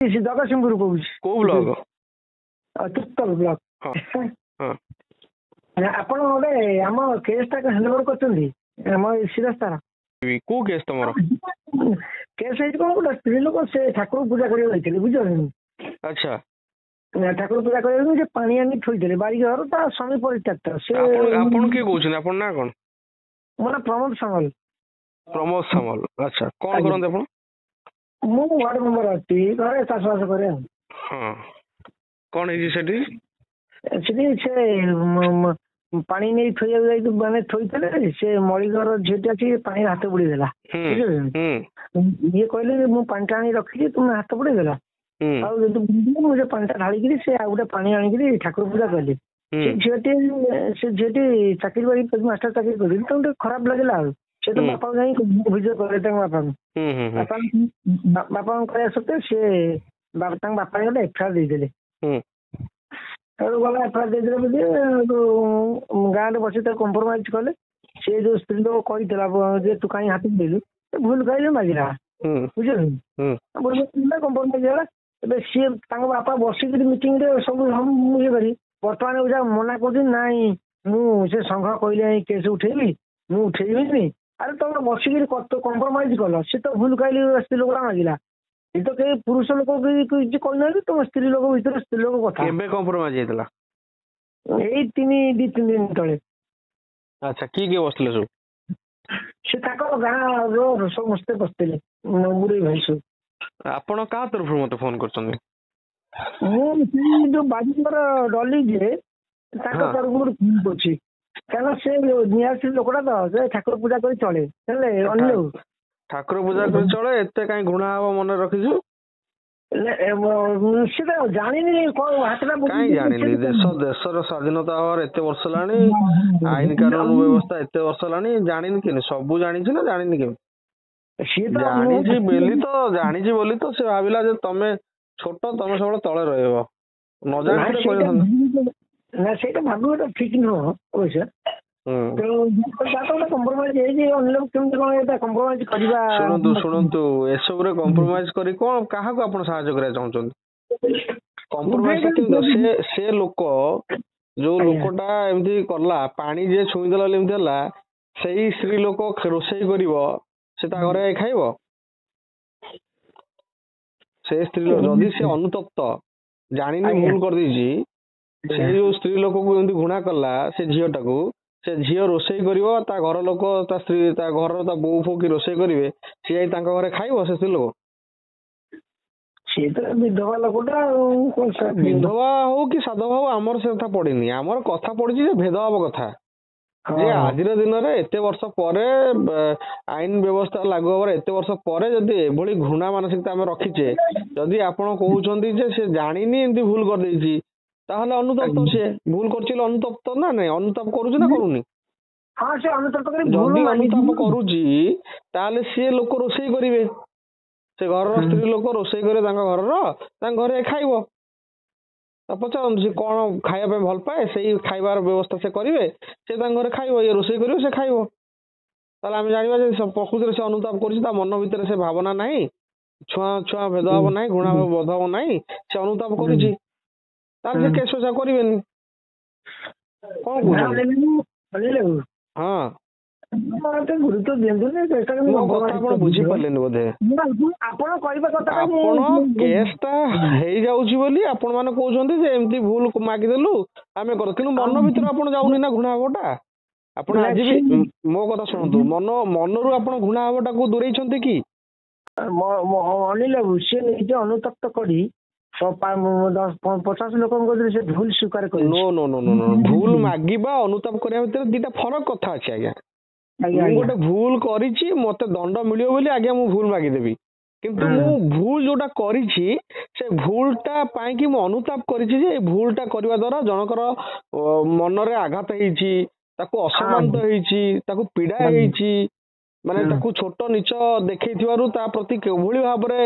ସେ ଜଗତସିଂହପୁର କହୁଛି। କୋଉ ବ୍ଲକ? ତିର୍ତ୍ତୋଲ ବ୍ଲକ। ହଁ ହଁ। ଆପଣ ଗୋଟେ ଆମ କେସ୍ ଟା ହ୍ୟାଣ୍ଡଓଭର କରିଛନ୍ତି ଆମ ଶିରସ୍ତାର। କୋଉ କେସ୍ ତମର? କେସ୍ ହେଇଛି କଣ, ଗୋଟେ ସ୍ତ୍ରୀ ଲୋକ ସେ ଠାକୁର ପୂଜା କରିବାକୁ ଯାଇଥିଲେ, ବୁଝିପାରୁଛନ୍ତି? ଆଚ୍ଛା। ଠାକୁର ପୂଜା କରିବାକୁ ସେ ପାଣି ଆଣି ଥୋଇଥିଲେ ବାରିକ ଘର, ତା ସ୍ୱାମୀ ପରିତ୍ୟକ୍ତ ସେ। ଆପଣ କିଏ କହୁଛନ୍ତି? ଆପଣ ନା କଣ? ମୋ ନାଁ ପ୍ରମୋଦ ସାମଲ। ପ୍ରମୋଦ ସାମଲ, ଆଚ୍ଛା। କଣ କରନ୍ତି ଆପଣ? ମୁଁ ୱାର୍ଡ ମେମ୍ବର ଅଛି, ଘରେ ଚାଷବାସ କରେ ଆଉ। ହଁ, କଣ ହେଇଛି ସେଠି? ସେଠି ସେ ପାଣି ନେଇ ଥୋଇବାକୁ ଯାଇକି ମାନେ ଥୋଇଥିଲେ, ସେ ମଳିଘର ଝିଅଟି ଆସି ପାଣି ହାତ ବୁଡେଇ ଦେଲା। ଇଏ କହିଲେ ଯେ ମୁଁ ପାଣିଟା ଆଣି ରଖିଛି, ତୁମେ ହାତ ବୁଡେଇ ଦେଲା। ଆଉ ଯଦି ମୁଁ ସେ ପାଣିଟା ଢାଳିକିରି ସେ ଆଉ ଗୋଟେ ପାଣି ଆଣିକିରି ଠାକୁର ପୂଜା କଲି। ସେ ଝିଅଟି ଚାକିରି ବାକିରି ମାଷ୍ଟର ଚାକିରି କରୁଛି, ତାଙ୍କୁ ଟିକେ ଖରାପ ଲାଗିଲା। ଆଉ ସେ ତ ବାପାକୁ ଯାଇ ଅଭିଯୋଗ କଲେ ତାଙ୍କ ବାପାଙ୍କୁ। ବାପାଙ୍କୁ କହିବା ସତ୍ତ୍ୱେ ସେ ତାଙ୍କ ବାପା ଗୋଟେ ଏଫଆଇଆର ଦେଇଦେଲେ। ତେଣୁ ଗଲା ଏଫଆଇଆର ଦେଇଦେଲେ ବୋଲି ଗାଁରେ ବସି ତାକୁ କମ୍ପ୍ରମାଇଜ କଲେ। ସେ ଯୋଉ ସ୍ତ୍ରୀ ଲୋକ କହିଥିଲା ଯେ ତୁ କାହିଁ ହାତ ଦେଲୁ, ସେ ଭୁଲ କହିଲେ ମାଗିଲା, ବୁଝିଲୁ? ଭୁଲ କମ୍ପ୍ରମାଇଜ ହେଲା। ଏବେ ସିଏ ତାଙ୍କ ବାପା ବସିକିରି ମିଟିଂରେ ସବୁ ଇଏ କରି ବର୍ତ୍ତମାନ ମନା କରୁଛନ୍ତି, ନାଇଁ ମୁଁ ସେ ସଂଘ କହିଲେ କେସ୍ ଉଠେଇବି, ମୁଁ ଉଠେଇବିନି। ଆରେ ତମେ ବସିକିରି କମ୍ପ୍ରମାଇଜ କଲ, ସେ ତ ଭୁଲ କହିଲି ସ୍ତ୍ରୀ ଲୋକଟା ମାଗିଲା। ଏ ତ କେହି ପୁରୁଷ ଲୋକ କିଛି କହିନାହାନ୍ତି, ତମ ସ୍ତ୍ରୀ ଲୋକ ଭିତରେ ସ୍ତ୍ରୀ ଲୋକ କଥା। କେବେ କମ୍ପ୍ରମାଇଜ ହେଇଥିଲା? ଏଇ 2-3 ଦିନ ତଳେ। ଆଚ୍ଛା, କିଏ କିଏ ବସିଥିଲେ ସବୁ? ସେ ତାଙ୍କ ଗାଁ ର ସମସ୍ତେ ବସିଥିଲେ, ବୁଢୀ ଭାଇ ସବୁ। ଆପଣ କାହା ତରଫରୁ ମତେ ଫୋନ କରିଛନ୍ତି? ମୁଁ ଯୋଉ ବାଜିଙ୍କର ଡଲି ଯିଏ ତାଙ୍କ ତରଫରୁ ଫୋନ କରୁଛି, କାରଣ ସେ ନିଆସି ଲୋକଟା ତ, ସେ ଠାକୁର ପୂଜା କରି ଚଳେ। ହେଲେ ଅନ୍ୟ ଠାକୁର ପୂଜା କରି ଚଳେ, ଏତେ କାଇଁ ଘୃଣା ହବ ମନେ ରଖିଛୁ? ସେ ତ ଜାଣିନି କଣ ହାତଟା। କାଇଁ ଜାଣିନି? ଦେଶର ସ୍ୱାଧୀନତା ହବାର ଏତେ ବର୍ଷ ହେଲାଣି, ଆଇନ କାନୁନ ବ୍ୟବସ୍ଥା ଏତେ ବର୍ଷ ହେଲାଣି, ଜାଣିନି କେମିତି? ସବୁ ଜାଣିଛି ନା, ଜାଣିନି କେମିତି? ଜାଣିଛି ବୋଲି ତ, ଜାଣିଛି ବୋଲି ତ ସେ ଭାବିଲା ଯେ ତମେ ଛୋଟ, ତମେ ସବୁବେଳେ ତଳେ ରହିବ। ନ ଜାଣିଥିଲେ କହିଥାନ୍ତା ନା? ସେଇଟା ଭାବିବାଟା ଠିକ ନୁହଁ ଅବଶ୍ୟ। ତେଣୁ କମ୍ପ୍ରମାଇଜ ହେଇଛି, ଅନ୍ୟ କେମିତି କଣ ଏଟା କମ୍ପ୍ରମାଇଜ କରିବା? ଶୁଣନ୍ତୁ ଶୁଣନ୍ତୁ, ଏସବୁରେ କମ୍ପ୍ରମାଇଜ କରି କଣ କାହାକୁ ଆପଣ ସାହାଯ୍ୟ କରିବାକୁ ଚାହୁଁଛନ୍ତି? କମ୍ପ୍ରମାଇଜ କେମିତି? ସେ ଲୋକ ଯୋଉ ଲୋକଟା ଏମିତି କଲା, ପାଣି ଯିଏ ଛୁଇଁଦେଲା ଏମିତି ହେଲା, ସେଇ ସ୍ତ୍ରୀ ଲୋକ ରୋଷେଇ କରିବ, ସେ ତା ଘରେ ଖାଇବ? ସେ ସ୍ତ୍ରୀ ଲୋକ ଯଦି ସେ ଅନୁତପ୍ତ, ଜାଣିନି ଭୁଲ କରିଦେଇଛି, ସେ ଯୋଉ ସ୍ତ୍ରୀ ଲୋକକୁ ଏମିତି ଘୃଣା କଲା ସେ ଝିଅଟାକୁ, ସେ ଝିଅ ରୋଷେଇ କରିବ, ତା ଘର ଲୋକ, ତା ସ୍ତ୍ରୀ, ତା ଘରର ତା ବୋଉ ଫୋଉ କି ରୋଷେଇ କରିବେ, ସିଏ ଯାଇ ତାଙ୍କ ଘରେ ଖାଇବ ସେ ସ୍ତ୍ରୀ ଲୋକ? ସିଏ ତ ବିଧବା ଲୋକଟା ଆଉ। ବିଧବା ହଉ କି ସାଧବା ହଉ, ଆମର ସେ କଥା ପଡିନି। ଆମର କଥା ପଡିଛି ଯେ ଭେଦଭାବ କଥା, ଯେ ଆଜିର ଦିନରେ ଏତେ ବର୍ଷ ପରେ ଆଇନ ବ୍ୟବସ୍ଥା ଲାଗୁ ହବାର ଏତେ ବର୍ଷ ପରେ ଯଦି ଏଭଳି ଘୃଣା ମାନସିକତା ଆମେ ରଖିଛେ, ଯଦି ଆପଣ କହୁଛନ୍ତି ଯେ ସେ ଜାଣିନି ଏମିତି ଭୁଲ କରିଦେଇଛି, ତାହେଲେ ଅନୁତପ୍ତ, ସିଏ ଭୁଲ କରିଛି ଅନୁତପ୍ତ ନା ନାଇଁ? ଅନୁତାପ କରୁଛି ନା କରୁନି? ଯଦି ଅନୁତାପ କରୁଛି ତାହେଲେ ସିଏ ଲୋକ ରୋଷେଇ କରିବେ, ସେ ଘରର ସ୍ତ୍ରୀ ଲୋକ ରୋଷେଇ କରିବେ ତାଙ୍କ ଘରର, ତାଙ୍କ ଘରେ ଖାଇବ। ପଚାରନ୍ତୁ ସେ କଣ ଖାଇବା ପାଇଁ ଭଲ ପାଏ, ସେଇ ଖାଇବାର ବ୍ୟବସ୍ଥା ସେ କରିବେ, ସେ ତାଙ୍କ ଘରେ ଖାଇବ, ଇଏ ରୋଷେଇ କରିବ, ସେ ଖାଇବ। ତାହେଲେ ଆମେ ଜାଣିବା ଯେ ପ୍ରକୃତରେ ସେ ଅନୁତାପ କରୁଛି, ତା ମନ ଭିତରେ ସେ ଭାବନା ନାହିଁ, ଛୁଆଁ ଛୁଆଁ ଭେଦଭାବ ନାହିଁ, ଘୃଣା ଭେଦଭାବ ନାହିଁ, ସେ ଅନୁତାପ କରୁଛି, ତାହେଲେ ସେ କେସ୍ ଫେସ୍ କରିବେନି। କଣ କହୁଛନ୍ତି? ହଁ, ଗୁରୁତ୍ୱ ଦିଅନ୍ତୁନି। ମୋ କଥା ଆପଣ ବୁଝିପାରିଲେନି ବୋଧେ। ଆପଣ କହିବା କଥା ଆପଣ କେସ୍ ଟା ହେଇଯାଉଛି ବୋଲି ଆପଣ ମାନେ କହୁଛନ୍ତି ଯେ ଏମିତି ଭୁଲ ମାଗିଦେଲୁ ଆମେ କର, କିନ୍ତୁ ମନ ଭିତରେ ଆପଣ ଯାଉନି ନା ଘୃଣା ଭାବଟା। ଆପଣ ଆଜି ବି ମୋ କଥା ଶୁଣନ୍ତୁ, ମନରୁ ଆପଣ ଘୃଣା ଭାବଟାକୁ ଦୂରେଇଛନ୍ତି କି? ଅନିଲ ବାବୁ, ସେ ନିଜେ ଅନୁତପ୍ତ କରି 50 ଲୋକଙ୍କ ସେ ଭୁଲ ସ୍ୱୀକାର କରି। ନୋ ନୋ ନୋ ନୋ, ଭୁଲ ମାଗିବା ଅନୁତାପ କରିବା ଭିତରେ ଦିଟା ଫରକ କଥା ଅଛି ଆଜ୍ଞା। ମୁଁ ଗୋଟେ ଭୁଲ କରିଛି, ମତେ ଦଣ୍ଡ ମିଳିବ ବୋଲି ଆଜ୍ଞା ମୁଁ ଭୁଲ ମାଗିଦେବି, କିନ୍ତୁ ମୁଁ ଭୁଲ ଯୋଉଟା କରିଛି ସେ ଭୁଲଟା ପାଇଁକି ମୁଁ ଅନୁତାପ କରିଛି ଯେ ଏଇ ଭୁଲଟା କରିବା ଦ୍ଵାରା ଜଣଙ୍କର ମନରେ ଆଘାତ ହେଇଛି, ତାକୁ ଅସମ୍ମାନିତ ହେଇଛି, ତାକୁ ପୀଡା ହେଇଛି, ମାନେ ତାକୁ ଛୋଟ ନିଚ ଦେଖେଇଥିବାରୁ ତା ପ୍ରତି କିଭଳି ଭାବରେ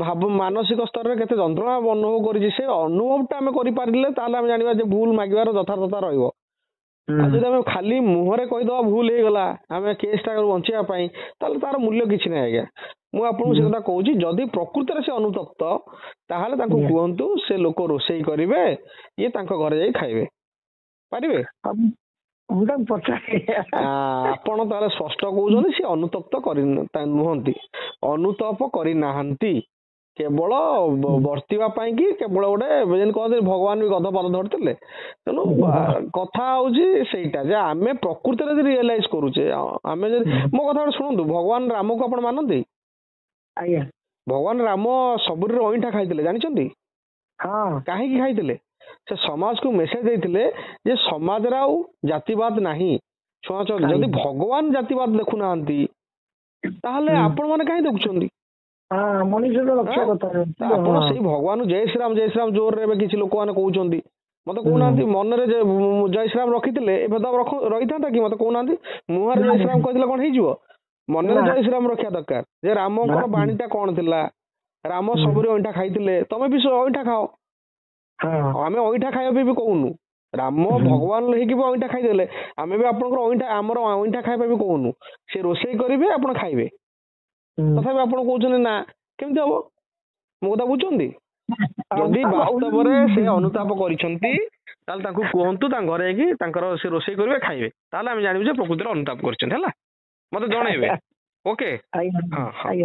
ଭାବ ମାନସିକ ସ୍ତରରେ କେତେ ଯନ୍ତ୍ରଣା ଅନୁଭବ କରିଛି, ସେ ଅନୁଭବଟା ଆମେ କରିପାରିଲେ ତାହେଲେ ଆମେ ଜାଣିବା ଯେ ଭୁଲ ମାଗିବାର ଯଥାର୍ଥତା ରହିବ। ଆଉ ଯଦି ଆମେ ଖାଲି ମୁହଁରେ କହିଦବା ଭୁଲ ହେଇଗଲା ଆମେ କେସ୍ ଟା ବଞ୍ଚିବା ପାଇଁ, ତାହେଲେ ତାର ମୂଲ୍ୟ କିଛି ନାହିଁ ଆଜ୍ଞା। ମୁଁ ଆପଣଙ୍କୁ ସେ କଥା କହୁଛି, ଯଦି ପ୍ରକୃତରେ ସେ ଅନୁତପ୍ତ ତାହେଲେ ତାଙ୍କୁ କୁହନ୍ତୁ ସେ ଲୋକ ରୋଷେଇ କରିବେ, ଇଏ ତାଙ୍କ ଘରେ ଯାଇ ଖାଇବେ। ପାରିବେ? ଆପଣ ତାହେଲେ ସ୍ପଷ୍ଟ କହୁଛନ୍ତି ସେ ଅନୁତପ୍ତ କରି ନୁହନ୍ତି, ଅନୁତାପ କରିନାହାନ୍ତି, କେବଳ ବର୍ତ୍ତିବା ପାଇଁ କି କେବଳ ଗୋଟେ ଯେମିତି କହନ୍ତି ଭଗବାନ ବି ଗଧ ପାଦ ଧରିଥିଲେ। ତେଣୁ କଥା ହଉଛି ସେଇଟା ଯେ ଆମେ ପ୍ରକୃତରେ ଯଦି ରିଏଲାଇଜ କରୁଛେ, ଆମେ ଯଦି ମୋ କଥା ଗୋଟେ ଶୁଣନ୍ତୁ, ଭଗବାନ ରାମକୁ ଆପଣ ମାନନ୍ତି? ଆଜ୍ଞା। ଭଗବାନ ରାମ ସବୁରିର ଅଇଁଠା ଖାଇଥିଲେ, ଜାଣିଛନ୍ତି? କାହିଁକି ଖାଇଥିଲେ? ସେ ସମାଜକୁ ମେସେଜ ଦେଇଥିଲେ ଯେ ସମାଜରେ ଆଉ ଜାତିବାଦ ନାହିଁ, ଛୁଆଁଛୁଆଁ। ଯଦି ଭଗବାନ ଜାତିବାଦ ଦେଖୁନାହାନ୍ତି ତାହେଲେ ଆପଣ ମାନେ କାହିଁ ଦେଖୁଛନ୍ତି? ଆପଣ ସେଇ ଭଗବାନ ଜୟ ଶ୍ରୀରାମ ଜୟ ଶ୍ରୀରାମ ଜୋରରେ ଏବେ କିଛି ଲୋକମାନେ କହୁଛନ୍ତି, ମତେ କହୁନାହାନ୍ତି ମନରେ ଜୟ ଶ୍ରୀରାମ ରଖିଥିଲେ ଏ ଭେଦଭାବ ରହିଥାନ୍ତା କି? ମତେ କହୁନାହାନ୍ତି, ମୁହଁରେ ଜୟ ଶ୍ରୀରାମ କହିଥିଲେ କଣ ହେଇଯିବ? ମନରେ ଜୟ ଶ୍ରୀରାମ ରଖିବା ଦରକାର। ଯେ ରାମଙ୍କର ବାଣୀଟା କଣ ଥିଲା? ରାମ ସବୁରି ଅଇଁଠା ଖାଇଥିଲେ, ତମେ ବି ଅଇଁଠା ଖାଅ। ଆମେ ଅଇଁଠା ଖାଇବା ପାଇଁ ବି କହୁନୁ, ରାମ ଭଗବାନ ହେଇକି ବି ଅଇଁଠା ଖାଇଦେଲେ, ଆମେ ବି ଆପଣଙ୍କର ଅଇଁଠା, ଆମର ଅଇଁଠା ଖାଇବା ବି କହୁନୁ। ସେ ରୋଷେଇ କରିବେ, ଆପଣ ଖାଇବେ, ତଥାପି ଆପଣ କହୁଛନ୍ତି ନା, କେମିତି ହବ? ମୋ କଥା ବୁଝୁଛନ୍ତି? ଯଦି ବାସ୍ତବରେ ସେ ଅନୁତାପ କରିଛନ୍ତି ତାହେଲେ ତାଙ୍କୁ କୁହନ୍ତୁ ତାଙ୍କ ଘରେ ଯାଇକି ତାଙ୍କର ସେ ରୋଷେଇ କରିବେ, ଖାଇବେ, ତାହେଲେ ଆମେ ଜାଣିବୁ ଯେ ପ୍ରକୃତରେ ଅନୁତାପ କରିଛନ୍ତି। ହେଲା, ମତେ ଜଣେଇବେ। ଓକେ। ହଁ।